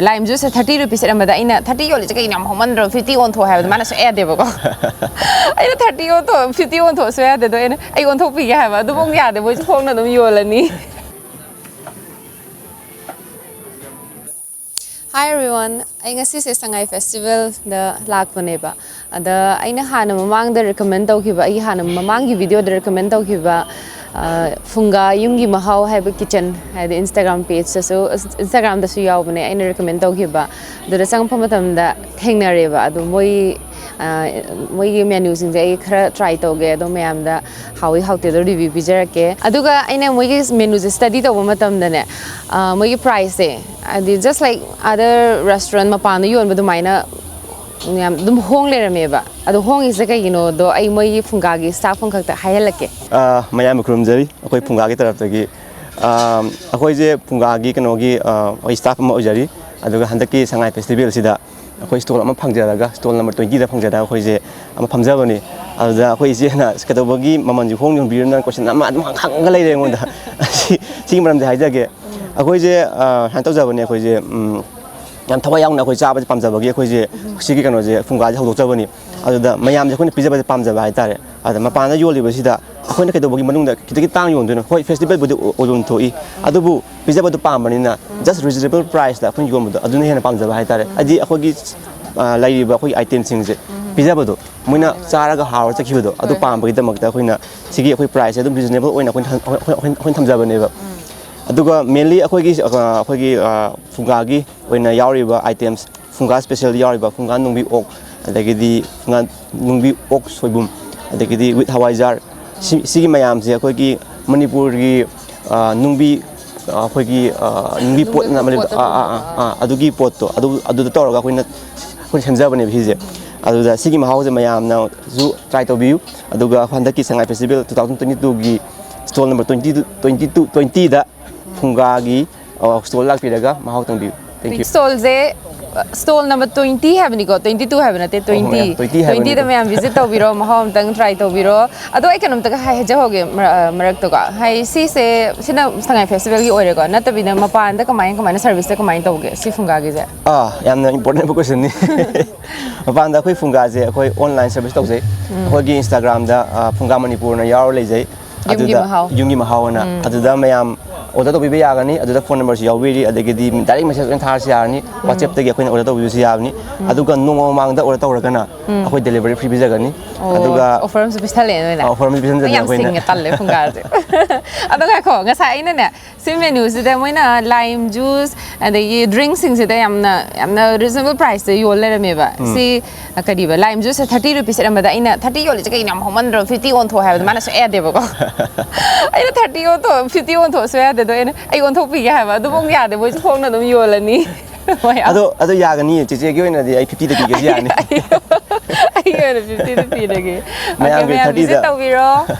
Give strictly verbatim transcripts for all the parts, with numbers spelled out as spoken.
Lime juice ꯁꯦ thirty rupees ꯏꯔꯝꯕꯗ ꯑꯩꯅ, "Thirty ꯌꯣꯜꯂꯤꯁꯦ ꯀꯩꯅꯣ, ꯌꯥꯝ ꯍꯣꯡꯃꯟꯗ꯭ꯔꯣ, fifty ꯑꯣꯟꯊꯣꯛꯑꯣ" ꯍꯥꯏꯕꯗ ꯃꯥꯅ ꯁꯨꯡꯌꯥ ꯌꯥꯗꯦꯕꯀꯣ꯫ ꯑꯩꯅ, "Thirty ꯑꯣꯟꯊꯣꯛꯑꯣ, fifty ꯑꯣꯟꯊꯣꯛꯑꯣ" ꯁꯨꯡꯌꯥ ꯌꯥꯗꯦ꯫ ꯑꯗꯣ ꯑꯩꯅ, "ꯑꯩ ꯑꯣꯟꯊꯣꯛꯄꯤꯒꯦ" ꯍꯥꯏꯕ, ꯑꯗꯨꯐꯥꯎ ꯌꯥꯗꯦ꯫ ꯃꯣꯏꯁꯨ ꯍꯣꯡꯅ ꯑꯗꯨꯝ ꯌꯣꯜꯂꯅꯤ꯫ Hi everyone, ꯑꯩ ꯉꯁꯤꯁꯦ ꯁꯉꯥꯏ ꯐꯦꯁꯇꯤꯚꯦꯜꯗ ꯂꯥꯛꯄꯅꯦꯕ꯫ ꯑꯗ ꯑꯩꯅ ꯍꯥꯟꯅ ꯃꯃꯥꯡꯗ ꯔꯤꯀꯃꯦꯟ ꯇꯧꯈꯤꯕ, ꯑꯩꯒꯤ ꯍꯥꯟꯅ ꯃꯃꯥꯡꯒꯤ ꯚꯤꯗꯤꯑꯣꯗ ꯔꯤꯀꯃꯦꯟ ꯇꯧꯈꯤꯕ, ꯑ, ꯐꯨꯡꯒꯥ ꯌꯨꯝꯒꯤ ꯃꯍꯥꯎ ꯍꯥꯏꯕ ꯀꯤꯠꯆꯟ, ꯍꯥꯏꯗꯤ Instagram pageꯇꯁꯨ, Instagramꯗꯁꯨ ꯌꯥꯎꯕꯅꯦ, ꯑꯩꯅ ꯔꯤꯀꯃꯦꯟ ꯇꯧꯈꯤꯕ꯫ ꯑꯗꯨꯗ ꯆꯪꯉꯛꯄ ꯃꯇꯝꯗ ꯊꯦꯡꯅꯔꯦꯕ꯫ ꯑꯗꯣ ꯃꯣꯏ, ꯑ, ꯃꯣꯏꯒꯤ ꯃꯦꯅꯨꯁꯤꯡꯁꯦ ꯑꯩ ꯈꯔ ꯇ꯭ꯔꯥꯏ ꯇꯧꯒꯦ, ꯑꯗꯣ ꯃꯌꯥꯝꯗ ꯍꯥꯎꯏ ꯍꯥꯎꯇꯦꯗꯣ ꯔꯤꯚ꯭ꯌꯨ ꯄꯤꯖꯔꯛꯀꯦ꯫ ꯑꯗꯨꯒ ꯑꯩꯅ ꯃꯣꯏꯒꯤ ꯃꯦꯅꯨꯁꯦ ꯁ꯭ꯇꯗꯤ ꯇꯧꯕ ꯃꯇꯝꯗꯅꯦ, ꯑ, ꯃꯣꯏꯒꯤ ꯄ꯭ꯔꯥꯏꯁꯁꯦ, ꯍꯥꯏꯗꯤ just like other restaurant ꯃꯄꯥꯟꯗ ꯌꯣꯟꯕ ꯑꯗꯨꯃꯥꯏꯅ ꯌꯥꯝ ꯑꯗꯨꯝ ꯍꯣꯡ ꯂꯩꯔꯝꯃꯦꯕ꯫ ꯑꯗꯣ ꯍꯣꯡꯉꯤꯁꯦ ꯀꯩꯒꯤꯅꯣꯗꯣ ꯑꯩ ꯃꯣꯏꯒꯤ ꯐꯨꯡꯒꯥꯒꯤ ꯁ꯭ꯇꯥꯐ ꯑꯃꯈꯛꯇ ꯍꯥꯏꯍꯜꯂꯛꯀꯦ꯫ ꯑ, ꯃꯌꯥꯝꯕ ꯈꯨꯔꯨꯝꯖꯔꯤ, ꯑꯩꯈꯣꯏ ꯐꯨꯡꯒꯥꯒꯤ ꯇꯔꯞꯇꯒꯤ꯫ ꯑ, ꯑꯩꯈꯣꯏꯁꯦ ꯐꯨꯡꯒꯥꯒꯤ ꯀꯩꯅꯣꯒꯤ, ꯑ, ꯑꯩꯈꯣꯏ ꯁ꯭ꯇꯥꯐ ꯑꯃ ꯑꯣꯏꯖꯔꯤ꯫ ꯑꯗꯨꯒ ꯍꯟꯗꯛꯀꯤ ꯁꯉꯥꯏ ꯐꯦꯁꯇꯤꯚꯦꯜꯁꯤꯗ ꯑꯩꯈꯣꯏ ꯁ꯭ꯇꯣꯜ ꯑꯃ ꯐꯪꯖꯔꯒ, ꯁ꯭ꯇꯣꯜ ꯅꯝꯕꯔ twentyꯗ ꯐꯪꯖꯔꯒ ꯑꯩꯈꯣꯏꯁꯦ ꯑꯃ ꯐꯝꯖꯕꯅꯤ꯫ ꯑꯗꯨꯗ ꯑꯩꯈꯣꯏ ꯏꯆꯦꯅ "ꯀꯩꯗꯧꯕꯒꯤ ꯃꯃꯜꯁꯦ ꯍꯣꯡꯅ ꯌꯣꯟꯕꯤꯔꯤꯅꯣ?" ꯀꯣꯏꯁꯟ ꯑꯃ ꯑꯗꯨꯝ ꯍꯪꯉꯒ ꯂꯩꯔꯦ ꯑꯩꯉꯣꯟꯗ꯫ ꯁꯤ, ꯁꯤꯒꯤ ꯃꯔꯝꯗꯤ ꯍꯥꯏꯖꯒꯦ꯫ ꯑꯩꯈꯣꯏꯁꯦ, ꯑ, ꯁꯨꯃꯥꯏꯅ ꯇꯧꯖꯕꯅꯦ, ꯑꯩꯈꯣꯏꯁꯦ, ꯎꯝ, ꯌꯥꯝ ꯊꯋꯥꯏ ꯌꯥꯎꯅ ꯑꯩꯈꯣꯏ ꯆꯥꯕꯁꯦ ꯄꯥꯝꯖꯕꯒꯤ ꯑꯩꯈꯣꯏꯁꯦ ꯁꯤꯒꯤ ꯀꯩꯅꯣꯁꯦ, ꯐꯨꯡꯒꯥꯁꯦ ꯍꯧꯗꯣꯛꯆꯕꯅꯤ꯫ ꯑꯗꯨꯗ ꯃꯌꯥꯝꯁꯦ ꯑꯩꯈꯣꯏꯅ ꯄꯤꯖꯕꯁꯦ ꯄꯥꯝꯖꯕ ꯍꯥꯏꯇꯥꯔꯦ꯫ ꯑꯗ ꯃꯄꯥꯟꯗ ꯌꯣꯜꯂꯤꯕꯁꯤꯗ ꯑꯩꯈꯣꯏꯅ ꯀꯩꯗꯧꯕꯒꯤ ꯃꯅꯨꯡꯗ ꯈꯤꯇꯪ ꯇꯥꯡꯅ ꯌꯣꯟꯗꯣꯏꯅꯣ? ꯍꯣꯏ, ꯐꯦꯁꯇꯤꯚꯦꯜꯕꯨꯗꯤ ꯑꯣ-, ꯑꯣꯏꯐꯝ ꯊꯣꯛꯏ, ꯑꯗꯨꯕꯨ ꯄꯤꯖꯕꯗꯨ ꯄꯥꯝꯕꯅꯤꯅ just reasonable priceꯇ ꯑꯩꯈꯣꯏꯅ ꯌꯣꯟꯕꯗꯣ ꯑꯗꯨꯅ ꯍꯦꯟꯅ ꯄꯥꯝꯖꯕ ꯍꯥꯏꯇꯥꯔꯦ꯫ ꯍꯥꯏꯗꯤ ꯑꯩꯈꯣꯏꯒꯤ, ꯑ, ꯂꯩꯔꯤꯕ ꯑꯩꯈꯣꯏꯒꯤ itemꯁꯤꯡꯁꯦ ꯄꯤꯖꯕꯗꯣ, ꯃꯣꯏꯅ ꯆꯥꯔꯒ ꯍꯥꯎꯔ ꯆꯠꯈꯤꯕꯗꯣ, ꯑꯗꯨ ꯍꯣꯏ꯫ ꯄꯥꯝꯕꯒꯤꯗꯃꯛꯇ ꯑꯩꯈꯣꯏꯅ ꯁꯤꯒꯤ ꯑꯩꯈꯣꯏ priceꯁꯦ ꯑꯗꯨꯝ reasonable ꯑꯣꯏꯅ ꯑꯩꯈꯣꯏꯅ ꯍꯟ-, ꯑꯩꯈꯣꯏ, ꯑꯩꯈꯣꯏ, ꯑꯩꯈꯣꯏꯅ ꯊꯝꯖꯕꯅꯦꯕ꯫ ꯑꯗꯨꯒ mainly ꯑꯩꯈꯣꯏꯒꯤ, ꯑ, ꯑꯩꯈꯣꯏꯒꯤ, ꯑ, ꯐꯨꯡꯒꯥꯒꯤ ꯑꯣꯏꯅ ꯌꯥꯎꯔꯤꯕ items, ꯐꯨꯡꯒꯥ special ꯌꯥꯎꯔꯤꯕ ꯐꯨꯡꯒꯥ ꯅꯨꯡꯕꯤ ꯑꯣꯛ, ꯑꯗꯒꯤꯗꯤ ꯐꯨꯡꯒꯥ ꯅꯨꯡꯕꯤ ꯑꯣꯛ ꯁꯣꯏꯕꯨꯝ, ꯑꯗꯒꯤꯗꯤ with ꯍꯋꯥꯏꯖꯥꯔ, ꯁꯤ-, ꯁꯤꯒꯤ ꯃꯌꯥꯝꯁꯦ ꯑꯩꯈꯣꯏꯒꯤ ꯃꯅꯤꯄꯨꯔꯒꯤ, ꯑ, ꯅꯨꯡꯕꯤ, ꯑ, ꯑꯩꯈꯣꯏꯒꯤ, ꯑ, ꯅꯨꯡꯕꯤ ꯅꯨꯡꯕꯤ ꯄꯣꯠꯅ ꯑꯃ ꯂꯩꯕꯗꯣ, ꯄꯣꯠꯇ ꯑꯥ, ꯑꯥ, ꯑꯥ, ꯊꯣꯡꯕ꯫ ꯑꯥ, ꯑꯗꯨꯒꯤ ꯄꯣꯠꯇꯣ ꯑꯗꯨ, ꯑꯗꯨꯗ ꯇꯧꯔꯒ ꯑꯩꯈꯣꯏꯅ, ꯑꯩꯈꯣꯏꯅ ꯁꯦꯝꯖꯕꯅꯦꯕ ꯁꯤꯁꯦ꯫ ꯑꯗꯨꯗ ꯁꯤꯒꯤ ꯃꯍꯥꯎꯁꯦ ꯃꯌꯥꯝꯅꯁꯨ try ꯇꯧꯕꯤꯌꯨ꯫ ꯑꯗꯨꯒ ꯍꯟꯗꯛꯀꯤ Sangai festival two thousand twenty twoꯒꯤ stall number twenty, twenty two, twentyꯗ ꯐꯨꯡꯒꯥꯒꯤ, ꯑ, stall ꯂꯥꯛꯄꯤꯔꯒ ꯃꯍꯥꯎ ꯇꯪꯕꯤꯌꯨ꯫ Thank you꯫ Stallꯁꯦ Stall number twenty ꯍꯥꯏꯕꯅꯤꯀꯣ, twenty two ꯍꯥꯏꯕ ꯅꯠꯇꯦ, twenty꯫ ꯃꯌꯥꯝ, twenty ꯍꯥꯏꯕꯅꯤꯀꯣ꯫ Twenty ꯗ ꯃꯌꯥꯝ visit ꯇꯧꯕꯤꯔꯣ, ꯃꯍꯥꯎ ꯑꯝꯇꯪ try ꯇꯧꯕꯤꯔꯣ꯫ ꯑꯗꯣ ꯑꯩ ꯀꯩꯅꯣꯝꯇꯒ ꯍꯥꯏ-, ꯍꯥꯏꯖꯍꯧꯒꯦ, ꯃꯔ-, ꯑ, ꯃꯔꯛꯇꯀꯣ꯫ ꯍꯥꯏ, ꯁꯤꯁꯦ, ꯁꯤꯅ ꯁꯉꯥꯏ festival ꯒꯤ ꯑꯣꯏꯔꯦꯀꯣ, ꯅꯠꯇꯕꯤꯗ ꯃꯄꯥꯟꯗ ꯀꯃꯥꯏ, ꯀꯃꯥꯏꯅ service ꯁꯦ ꯀꯃꯥꯏꯅ ꯇꯧꯒꯦ ꯁꯤ ꯐꯨꯡꯒꯥꯒꯤꯁꯦ? ꯑꯥ, ꯌꯥꯝꯅ important ꯑꯣꯏꯕ question ꯅꯤ꯫ ꯃꯄꯥꯟꯗ ꯑꯩꯈꯣꯏ ꯐꯨꯡꯒꯥꯁꯦ ꯑꯩꯈꯣꯏ online service ꯇꯧꯖꯩ꯫ ꯑꯩꯈꯣꯏꯒꯤ Instagram ꯗ, ꯑ, ꯐꯨꯡꯒꯥ ꯃꯅꯤꯄꯨꯔꯅ ꯌꯥꯎꯔ ꯂꯩꯖꯩ꯫ ꯌꯨꯝꯒꯤ ꯑꯗꯨꯗ ꯃꯍꯥꯎ꯫ ꯌꯨꯝꯒꯤ ꯃꯍꯥꯎ ꯑꯅ꯫ ꯑꯗꯨꯗ ꯃꯌꯥꯝ order ꯇꯧꯕꯤꯕ ꯌꯥꯒꯅꯤ꯫ ꯑꯗꯨꯗ phone number ꯁꯨ ꯌꯥꯎꯕꯤꯔꯤ, ꯑꯗꯒꯤꯗꯤ direct message ꯑꯣꯏꯅ ꯊꯥꯔꯁꯨ ꯌꯥꯔꯅꯤ꯫ WhatsApp ꯇꯒꯤ ꯑꯩꯈꯣꯏꯅ order ꯇꯧꯕꯤꯕꯁꯨ ꯌꯥꯕꯅꯤ꯫ ꯑꯗꯨꯒ ꯅꯣꯡꯃ ꯃꯃꯥꯡꯗ order ꯇꯧꯔꯒꯅ ꯑꯩꯈꯣꯏ delivery free ꯄꯤꯖꯒꯅꯤ꯫ ꯑꯣ, ꯑꯗꯨꯒ offer ꯑꯃꯁꯨ ꯄꯤꯁꯜꯂꯛꯑꯦ ꯅꯣꯏꯅ꯫ ꯑ, offer ꯑꯃꯁꯨ ꯄꯤꯁꯟꯖꯅꯤ ꯑꯩ ꯌꯥꯝ ꯑꯩꯈꯣꯏꯅ꯫ ꯁꯤꯡꯉꯦ, ꯇꯜꯂꯦ ꯐꯨꯡꯒꯥꯁꯦ꯫ ꯑꯗꯣ ꯉꯥꯏꯈꯣ, ꯉꯁꯥꯏ ꯑꯩꯅꯅꯦ, ꯁꯤ menu ꯁꯤꯗ ꯃꯣꯏꯅ lime juice ꯑꯗꯒꯤ drink ꯁꯤꯡꯁꯤꯗ ꯌꯥꯝꯅ, ꯌꯥꯝꯅ reasonable price ꯇ ꯌꯣꯜ ꯂꯩꯔꯝꯃꯦꯕ꯫ ꯁꯤ, ꯑ, ꯀꯔꯤꯕ, lime juice ꯁꯦ thirty rupees ꯂꯩꯔꯝꯕꯗ ꯑꯩꯅ thirty ꯌꯣꯜꯂꯤꯁꯦ ꯀꯩꯅꯣ, ꯌꯥꯝ ꯍꯣꯡꯃꯟꯗ꯭ꯔꯣ, fifty ꯑꯣꯟꯊꯣꯛꯑꯣ ꯍꯥꯏꯕꯗ ꯃꯥꯅ ꯁꯨꯡꯌꯥ ꯌꯥꯗꯦꯕꯀꯣ꯫ ꯑꯩꯅ thirty ꯑꯣꯟꯊꯣꯛ, fifty ꯑꯣꯟꯊꯣꯛꯑꯣ ꯁꯨꯡꯌꯥ ꯌꯥꯗꯦ꯫ ꯑꯗꯣ ꯑꯩꯅ ꯑꯩ ꯑꯣꯟꯊꯣꯛꯄꯤꯒꯦ ꯍꯥꯏꯕ, ꯑꯗꯨꯝ ꯑꯃꯨꯛ ꯌꯥꯗꯦ, ꯃꯣꯏꯁꯨ ꯍꯣꯡꯅ ꯑꯗꯨꯝ ꯌꯣꯜꯂꯅꯤ꯫ ꯃꯌꯥꯝ꯫ ꯑꯗꯣ, ꯑꯗꯣ ꯌꯥꯒꯅꯤ, ꯆꯦꯆꯦꯒꯤ ꯑꯣꯏꯅꯗꯤ ꯑꯩ fifty ꯗ ꯄꯤꯒꯦꯁꯨ ꯌꯥꯅꯤ꯫ ꯑꯩꯒꯤ ꯑꯣꯏꯅ fifty ꯗ ꯄꯤꯔꯒꯦ꯫ ꯃꯌꯥꯝꯒꯤ Okay, ꯃꯌꯥꯝ thirty ꯗ꯫ Visit ꯇꯧꯕꯤꯔꯣ꯫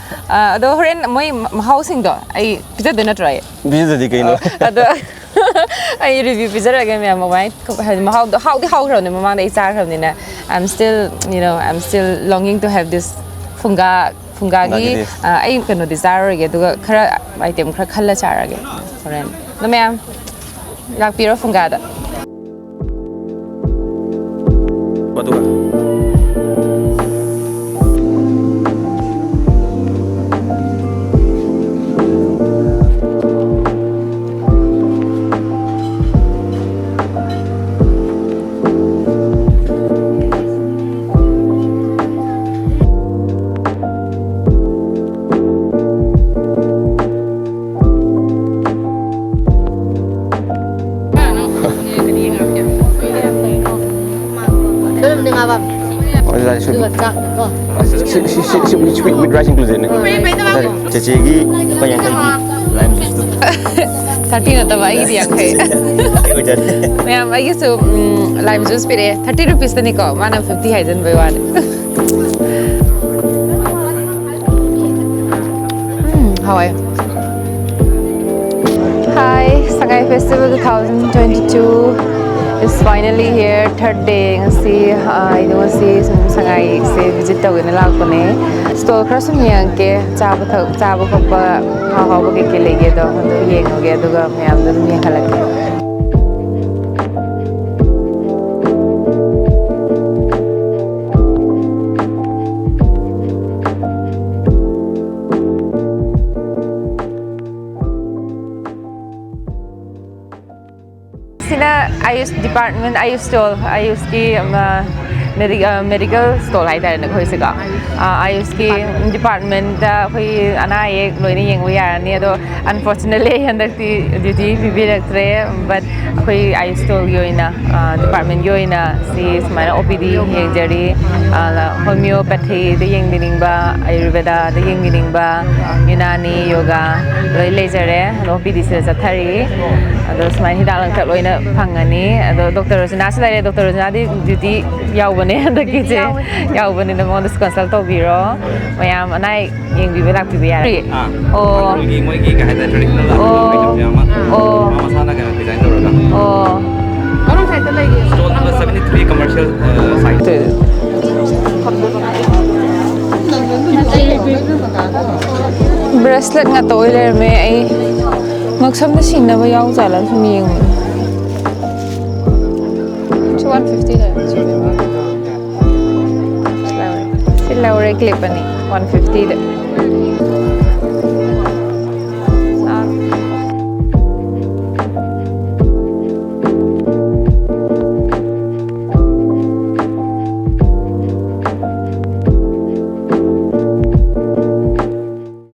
ꯑ, ꯑꯗꯣ ꯍꯣꯔꯦꯟ ꯃꯣꯏ ꯃꯍꯥꯎꯁꯤꯡꯗꯣ ꯑꯩ ꯄꯤꯖꯗꯣꯏ ꯅꯠꯇ꯭ꯔꯣ ꯑꯩ? ꯄꯤꯖꯗꯗꯤ ꯀꯩꯅꯣ? ꯑꯗꯣ ꯑꯩ review ꯄꯤꯖꯔꯛꯑꯒꯦ ꯃꯌꯥꯝ, ꯃꯃꯥꯏ ꯍꯥꯏꯗꯤ ꯃꯍꯥꯎꯗꯣ ꯍꯥꯎꯗꯤ ꯍꯥꯎꯈ꯭ꯔꯕꯅꯦ, ꯃꯃꯥꯡꯗ ꯑꯩ ꯆꯥꯈ꯭ꯔꯕꯅꯤꯅ꯫ I'm still, you know, I'm still longing to have this ꯐꯨꯡꯒꯥ, ꯐꯨꯡꯒꯥꯒꯤ, ꯐꯨꯡꯒꯥꯒꯤꯗꯤ꯫ ꯑ, ꯑꯩ ꯀꯩꯅꯣꯗꯤ ꯆꯥꯔꯔꯣꯏꯒꯦ, ꯑꯗꯨꯒ ꯈꯔ item ꯈꯔ ꯈꯜꯂ ꯆꯥꯔꯒꯦ ꯍꯣꯔꯦꯟ꯫ ꯑꯗꯣ ꯃꯌꯥꯝ ꯂꯥꯛꯄꯤꯔꯣ ꯐꯨꯡꯒꯥꯗ꯫ ꯑꯗꯨꯒ Should, should, should, should, should with, with rice included ꯅꯦ? ꯆꯦꯆꯦꯒꯤ ꯂꯨꯄꯥ ꯌꯥꯡꯈꯩꯒꯤ lime juice ꯇꯣ꯫ Thirty ꯅꯠꯇꯕ, ꯑꯩꯒꯤꯗꯤ ꯌꯥꯡꯈꯩ꯫ ꯑꯩ ꯑꯣꯏꯖꯔꯦ꯫ ꯃꯌꯥꯝ, ꯑꯩꯒꯤꯁꯨ, ꯎꯝ, lime juice ꯄꯤꯔꯛꯑꯦ꯫ Thirty rupees ꯇꯅꯤꯀꯣ, ꯃꯥꯅ fifty ꯍꯥꯏꯖꯟꯕꯩ ꯋꯥꯅꯤ꯫ ꯎꯝ, ꯍꯥꯎꯋꯦ꯫ Hi, Sangai Festival two thousand twenty-two. It's finally here, third day ꯉꯁꯤ꯫ ꯑꯩꯗꯣ ꯉꯁꯤ ꯁꯨꯝ ꯁꯉꯥꯏꯁꯦ visit ꯇꯧꯒꯦꯅ ꯂꯥꯛꯄꯅꯦ꯫ Stall ꯈꯔ ꯁꯨꯝ ꯌꯦꯡꯉꯛꯀꯦ, ꯆꯥꯕ ꯊꯛ ꯆꯥꯕ ꯈꯣꯠꯄ, ꯍꯥꯎ ꯍꯥꯎꯕ ꯀꯩꯀꯩ ꯂꯩꯒꯦꯗꯣ ꯑꯗꯨ ꯌꯦꯡꯉꯨꯒꯦ, ꯑꯗꯨꯒ ꯃꯌꯥꯝꯗꯣ ꯑꯗꯨꯝ ꯌꯦꯡꯍꯜꯂꯛꯀꯦ꯫ ꯁꯤꯅ ꯑꯌꯨꯁ department, ꯑꯌꯨꯁ stall, ꯑꯌꯨꯁꯀꯤ ꯑꯃ medical stall ꯍꯥꯏꯇꯥꯔꯦꯅꯦ ꯑꯩꯈꯣꯏꯁꯦꯀꯣ꯫ ꯑꯥ, ꯑꯌꯨꯁꯀꯤ departmentꯇ ꯑꯩꯈꯣꯏ ꯑꯅꯥ ꯑꯌꯦꯛ ꯂꯣꯏꯅ ꯌꯦꯡꯕ ꯌꯥꯔꯅꯤ꯫ ꯑꯗꯣ unfortunately ꯑꯩ ꯍꯟꯗꯛꯇꯤ duty ꯄꯤꯕꯤꯔꯛꯇ꯭ꯔꯦ, but ꯑꯩꯈꯣꯏ ꯑꯌꯨꯁ stallꯒꯤ ꯑꯣꯏꯅ, ꯑꯥ, departmentꯀꯤ ꯑꯣꯏꯅ ꯁꯤ ꯁꯨꯃꯥꯏꯅ OPD ꯌꯦꯡꯖꯔꯤ꯫ ꯑꯥ, homeopathyꯗ ꯌꯦꯡꯕꯤꯅꯤꯡꯕ, Ayurvedꯗ ꯌꯦꯡꯕꯤꯅꯤꯡꯕ, Unani yoga ꯂꯣꯏ ꯂꯩꯖꯔꯦ꯫ ꯑꯗꯣ OPDꯁꯤꯗ ꯆꯠꯊꯔꯤ꯫ ꯑꯗꯣ ꯁꯨꯃꯥꯏꯅ ꯍꯤꯗꯥꯛ ꯂꯥꯡꯊꯛ ꯂꯣꯏꯅ ꯐꯪꯉꯅꯤ꯫ ꯑꯗꯣ Doctor ꯔꯣꯖꯤꯅꯥꯁꯨ ꯂꯩꯔꯦ꯫ Doctor ꯔꯣꯖꯤꯅꯥꯗꯤ duty ꯌꯥꯎꯕꯅꯦ ꯍꯟꯗꯛꯀꯤꯁꯦ꯫ ꯌꯥꯎꯕꯅꯤꯅ ꯃꯉꯣꯟꯗꯁꯨ consult ꯇꯧꯕꯤꯔꯣ꯫ ꯃꯌꯥꯝ ꯑꯅꯥ ꯑꯌꯦꯛ ꯌꯦꯡꯕꯤꯕ ꯂꯥꯛꯄꯤꯕ ꯌꯥꯔꯦ꯫ ꯑꯥ, ꯑꯣ꯫ ꯑꯗꯨꯒꯤ ꯃꯣꯏꯒꯤ ꯀꯩ ꯍꯥꯏꯇꯥꯔꯦ, traditional ꯑꯣ꯫ Item ꯃꯌꯥꯝ ꯑꯃ ꯑꯣ꯫ ꯃꯥ ꯃꯁꯥꯅ ꯀꯩꯅꯣ design ꯇꯧꯔꯒ꯫ ꯑꯣ꯫ ꯀꯔꯝ side ꯂꯩꯒꯦ? Stall number seventy three commercial, ꯑ, side꯫ Bracelet ꯉꯥꯛꯇ ꯑꯣꯏ ꯂꯩꯔꯝꯃꯦ꯫ ꯑꯩ ꯉꯛꯁꯝꯗ ꯁꯤꯅꯕ ꯌꯥꯎꯖꯥꯠꯂ ꯁꯨꯝ ꯌꯦꯡꯕꯅꯦ꯫ ꯁꯤ one fifty ꯂꯩꯔꯝꯃꯦ꯫ ꯁꯤ ꯂꯧꯔꯦ꯫ ꯁꯤ ꯂꯧꯔꯦ, clip ꯑꯅꯤ, one fiftyꯗ꯫